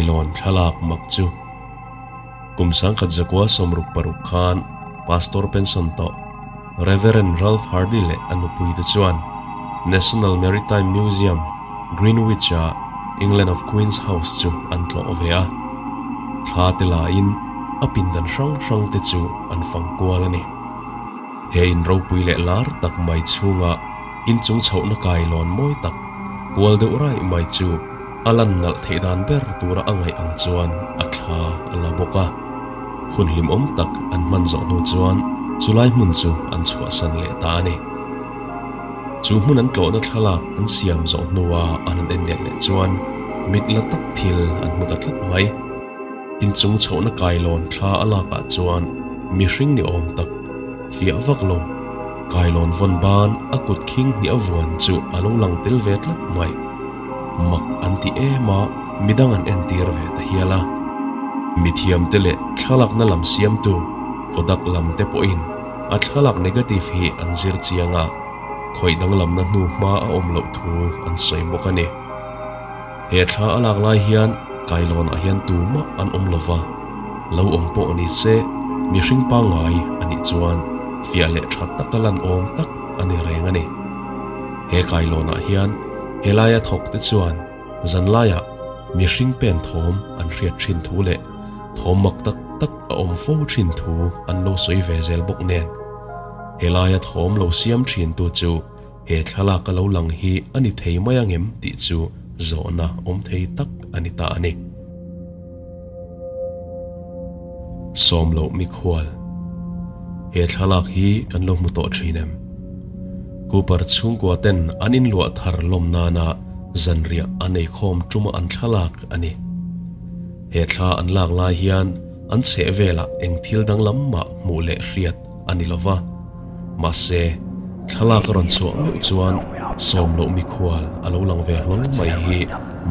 Kailawn thlalak mak chu kum 1966 khan Pastor pension tawh Rev. Ralph Hardy leh a nupuite chuan National Maritime Museum, Greenwich-a England of Queen's House chu an tlawh ve a. Thla te laiin a pindan hrang hrangte chu an fang kual a ni. He in ropui leh lar tak mai chhunga inchung chhohna kailawn mawi tak kual deuh raih mai chu a lan nalh theih dan ber tura a ngaih ang chuan a thla a la bawk a. Hun hlimawm tak an hman zawh hnu chuan chulai hmun chu an chhuahsan leh ta a ni. Chu hmun an tlawhna thlalak an siam zawh hnua an han en let leh chuan mit la tak thil an hmu ta tlat mai. Inchung chhohna kailawn thla a lakah chuan mihring ni awm tak fiah vak lo. Kailawn vawn ban a kut khing hnih a vuan chu a lo lang tel ve tlat mai. Mak an ti em a, midang an entir ve ta hial a. Mithiamte leh thlalakna lam siamtu Kodak lamte pawhin a thlalak negative hi an zir chiang a, khawih danglamna hnu hma a awm loh thu an sawi bawk a ni. He thla a lak lai hian kailawnah hian tumah an awm lo va, lo awm pawh ni se mihring pangngai a nih chuan fiah leh tha taka lan awm tak a ni reng a ni. He kailawnah hian helaia thawk te chuan zanlaiah mihring pen thawm an hriat thin thu leh thawm mak tak tak a awm fo thin thu an lo sawi ve zel bawk nen helaia thawm lo siam thin tu chu He thlalak a lo lang hi a ni thei mai angem tih chu zawhna awm thei tak a ni ta a ni. Sawmloh mikhual. He thlalak hi kan lo hmu tawh thin em? Cooper chhungkua ten an inluah thar lawm nana zanriah an eikhawm tuma an thlalak a ni. He thla an lak lai hian an chhehvelah eng thil danglam mah hmuh leh hriat a ni lova. Mahse, thlalak a rawn chhuah meuh chuan sawm loh mikhual a lo lang ve hlawl mai hi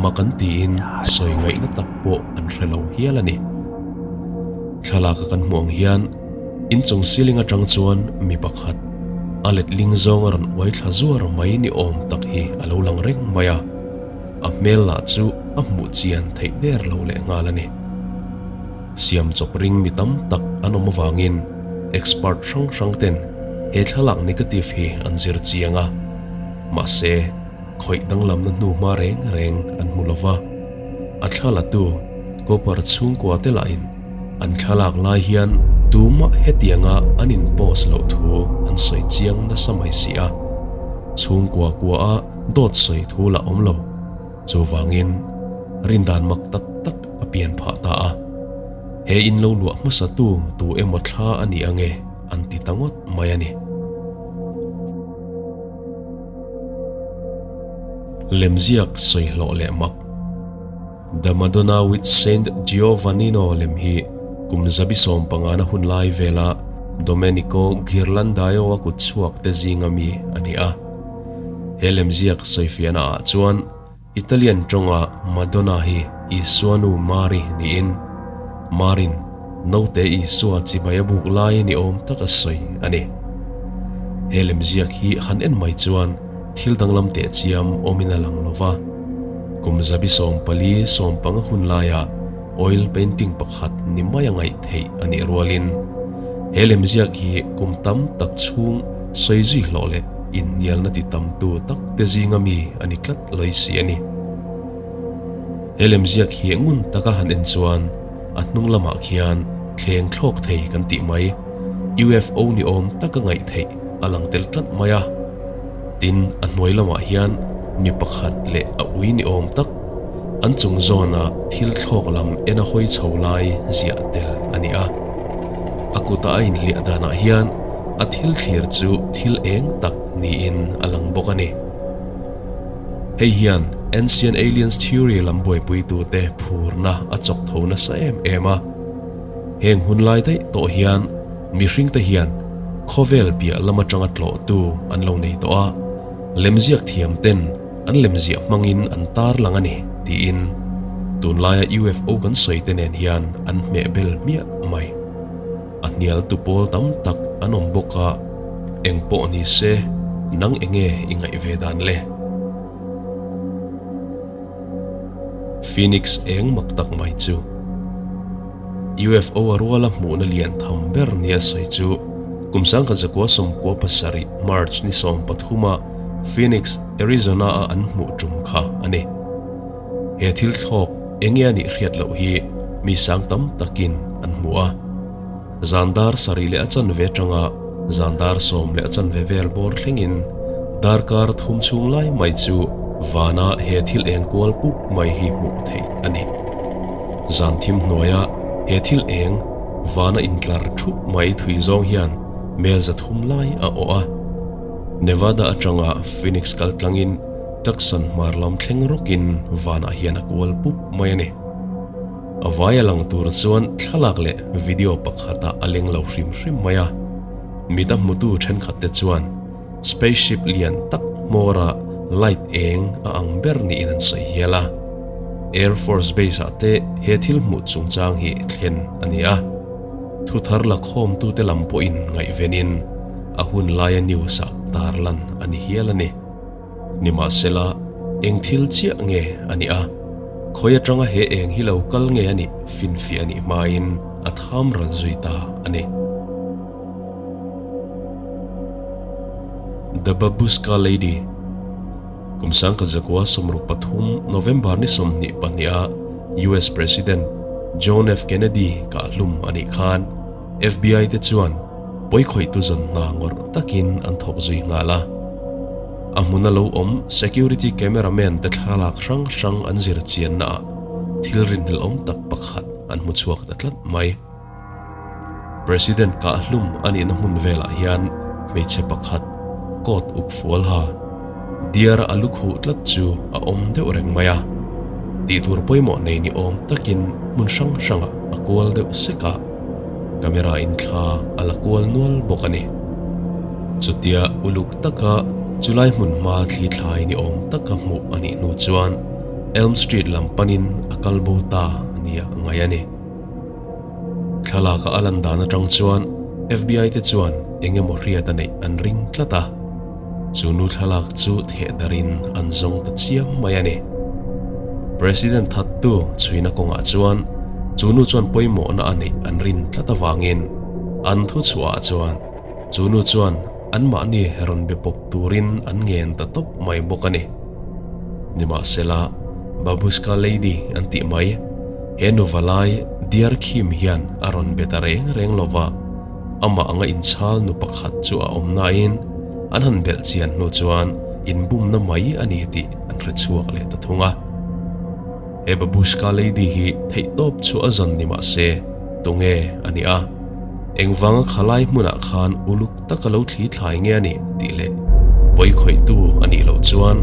mak an tiin sawi ngaihna tak pawh an hre lo hial a ni. Thlalak a kan hmuh ang hian inchung ceiling atang chuan mi pakhat a letling zawng a rawn uai thla zuar mai ni awm tak hi a lo lang reng mai a, a hmel lah chu a hmuh chian theih der lo leh nghal a ni. Siam chawp ring mi tam tak an awm avangin expert hrang hrang ten he thlalak negative hi an zir chiang a, mahse khawih danglamna hnu hma reng reng an hmu lova. A thlalatu Cooper chhungkua te lahin an thlalak lai hian tumah hetianga an in post loh thu an sawi chiang nasa mai si a, chhungkua kua a dawt sawi thu lah awm lo. Chuvangin rindan mak tak tak a pian phah ta a, he in lo luah hmasa tu tu emaw thla a ni ange an ti ta ngawt mai a ni. Lemziak sawi hlawh leh mak. The Madonna with Saint Giovannino lem hi kum zabi sawmpangana hun lai vela Domenico Ghirlandaio-a kut chhuak te zinga mi a ni a. He lemziak sawifiahna ah chuan Italian tawnga Madonna hi Isua nu Mari niin, Marin naute Isua chibai a buk lai ni awm tak a sawi a ni. He lemziak hi han en mai chuan thil danglam tehchiam awmin a lang lo va. Kum zabi 14 sawmpanga hun laia oil painting pakhat ni mai a ngaih theih a nih rualin, he lemziak hi kum tam tak chhung sawi zui hlawh leh inhnialna ti tamtu tak te zinga mi a ni tlat lawih si a ni. He lemziak hi ngun taka han en chuan a hnung lamah khian thleng thlawk thei kan tih mai, UFO ni awm taka ngaih theih a lang tel tlat mai a. Tin, a hnuai lamah hian mi pakhat leh a ui ni awm tak an chung zawna thil thlawk lam en a hawi chho lai ziah tel a ni a. A kuta a inhliah danah hian a thil thlir chu thil eng tak niin a lang bawk a ni. Hei hian Ancient Aliens Theory lam buaipuitute phurna a chawk tho nasa em em a. Heng hun lai daih tawh hian mihringte hian khawvel piah lam atanga tlawhtu an lo nei tawh a, lemziak thiam ten an lemziah hmangin an tar lang a ni tiin tunlaia UFO kan sawi te nen hian an hmeh bel hmiah mai. A hnial tu pawl tam tak an awm bawk a, eng pawh ni se nang enge i ngaih ve dan le? Phoenix eng mak tak mai chu. UFO a ruala hmuhna lian tham ber nia sawi chu kum 1997 March ni 13 a Phoenix, Arizona a an hmuh tum kha a ni. He thil thlawk enge a nih hriat loh hi mi sang tam takin an hmu a. Zan dar sarih leh a chanve atanga zan dar sawm leh a chanve vel bawr thlengin darkar thum chhung lai mai chu vana he thil eng kual pup mai hi hmuh theih a ni. Zan thim hnuaia he thil eng vana intlar thup mai thui zawng hian mel za thum lai a awh a. Nevada atanga Phoenix kal tlangin Tucson hmar lam thleng rawkin vanah hian a kual pup mai a ni. A vai a lang tur chuan thlalak leh video pakhatah a leng lo hrim hrim mai a. Mit a hmutu thenkhat te chuan spaceship lian tak hmawra light eng a ang ber niin an sawi hial a. Air Force Base ah te he thil hmuh chungchang hi thlen a ni a. Thuthar la khawmtute lam pawhin ngaihvenin a hun laia news ah tarlan a ni hial a ni. Nimahsela, eng thil chiah nge a nih a? Khawi atanga he eng hi lo kal nge a nih finfiah a nih hmain a tham ral zui ta a ni. The Babushka Lady, Kum 1963 November ni 22 a US President John F. Kennedy kahhlum a nih khan FBI te chuan pawikhawihtu zawn hna ngawrh takin an thawk zui nghal a. A hmuna lo awm security cameraman te thlalak hrang hrang an zir chianna ah thil rinhlelhawm tak pakhat an hmu chhuak ta tlat mai. President kahhlum a nihna hmun velah hian hmeichhe pakhat coat uk fual ha diar a lu khuh tlat chu a awm deuh reng mai a. Tihtur pawimawh nei ni awm takin hmun hrang hrangah a kual deuh sek a, camera in thla a la kual nual bawk a ni. Chutia uluk taka chulai hmun hma thli thlai ni awm taka hmuh a nih hnu chuan Elm Street lam panin a kal bo ta nia ngaih a ni. Thlalaka a lan dan atang chuan FBI te chuan eng emaw hriat a neih an ring tlat a. Chu nu thlalak chu theh darin an zawng ta chiam mai a ni. President thattu chhuina kawngah chuan chu nu chuan pawimawhna a neih an rin tlat avangin an thu chhuahah chuan chu nu chuan anmahni rawn be pawp turin an ngen ta tawp mai bawk a ni. Nimahsela, Babushka Lady an tih mai, he nu valai diar khim hian a rawn be ta reng reng lova. Amah anga inchhal nu pakhat chu a awm nain an han belh chian hnu chuan inbumna mai a ni tih an hre chhuak leh ta thung a. He Babushka Lady hi theihtawp chu a zawn ni mah se tunge a nih a, engvanga khalai hmunah khan uluk taka lo thli thlai nge a nih tih leh pawikhawihtu a nih loh chuan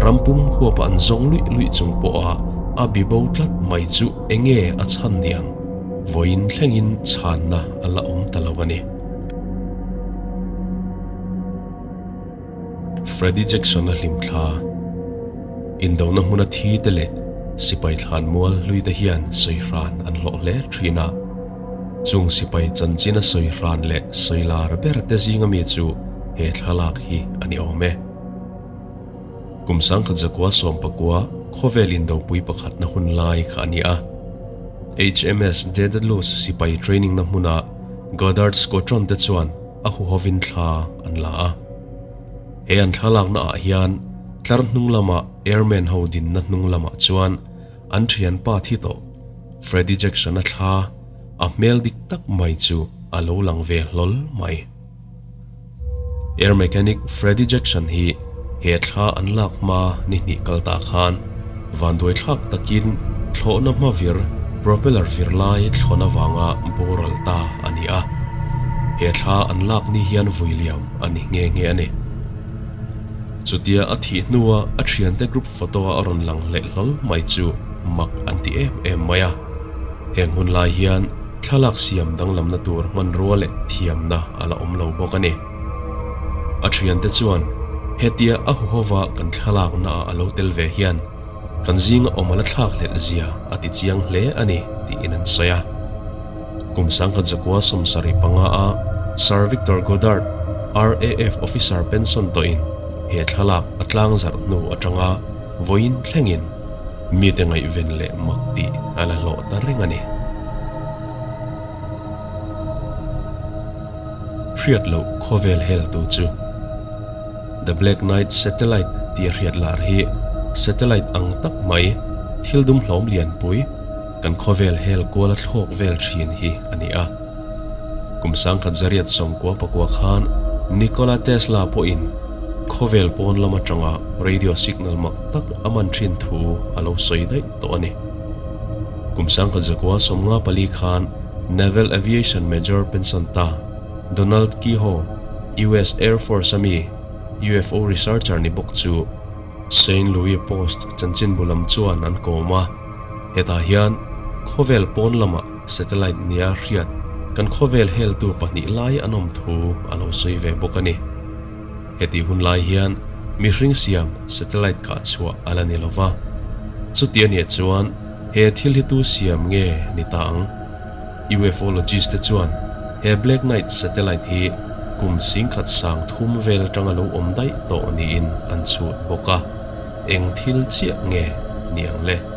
rampum huapa an zawng luih luih chung pawha a bibo tlat mai chu enge a chhan niang? Vawiin thlengin chhanna a la awm ta lo a ni. Freddie Jackson-a hlimthla, Indona hmuna thi te leh sipai thlan mual hlui te hian sawi hran an hlawh hle thin a. Chung sipai chanchina sawi hran leh sawi lar ber te zinga mi chu he thlalak hi a ni awm e. Kum 1919 khawvel indopui pakhatna hun lai kha a ni a. HMS Daedalus sipai training na hmuna Goddard Squadron te chuan a huhovin thla an la a. He an thlalakna ah hian tlar hnung lama airmen ho dinna hnung lamah chuan an thianpa thi tawh Freddie Jackson-a thla a hmel dik tak mai chu a lo lang ve hlawl mai. Air mechanic Freddie Jackson hi he thla an lak hma ni hnih kal ta khan vanduai thlak takin thlawhna hma vir propeller vir lai thlawn avanga boral ta a ni a. He thla an lak ni hian vui liam a ni nghe nghe a ni. Chutia a thih hnua a thiante group photo a rawn lang hleh hlawl mai chu mak an ti em em mai a. Heng hun lai hian thlalak siam danglamna tur hmanrua leh thiamna a la awm lo bawk a ni. A thiante chuan hetia a huhova kan thlalakna ah a lo tel ve hian kan zinga awm a la thlak hlelh zia a ti chiang hle a ni tiin an sawi a. Kum 1975 a Sir Victor Goddard, RAF officer pension tawhin he thlalak a tlangzarh hnu atanga vawiin thlengin. Mite ngaihven leh mak tih a la hlawh ta reng a ni. Hriat loh khawvel heltu chu The Black Knight Satellite tih a hriat lar hi satellite ang tak mai thil dum hlawm lianpui kan khawvel hel kuala thlawk vel thin hi a ni a. Kum sangkhat zariat sawmkua pakua khan Nikola Tesla pawhin khawvel pawn lam atanga radio signal mak tak a man thin thu a lo sawi daih tawh a ni. Kum sangkhat zakua 54 khan Naval Aviation Major pension ta Donald Keyhoe, US Air Force a mi UFO researcher ni bawk chu Saint Louis Post chanchinbu lam chuan an kawm a, hetah hian khawvel pawn lamah satellite nia hriat kan khawvel heltu pahnih lai an awm thu a lo sawi ve bawk a ni. Heti hun lai hian mihring siam satellite kah chhuah a la ni lo va, chuti a nih chuan he thil hi tu siam nge ni ta ang? Ufologist te chuan he Black Knight satellite hi kum singkhat sang thum vel atanga lo awm daih tawh niin an chhut bawk a, eng thil chiah nge ni ang le?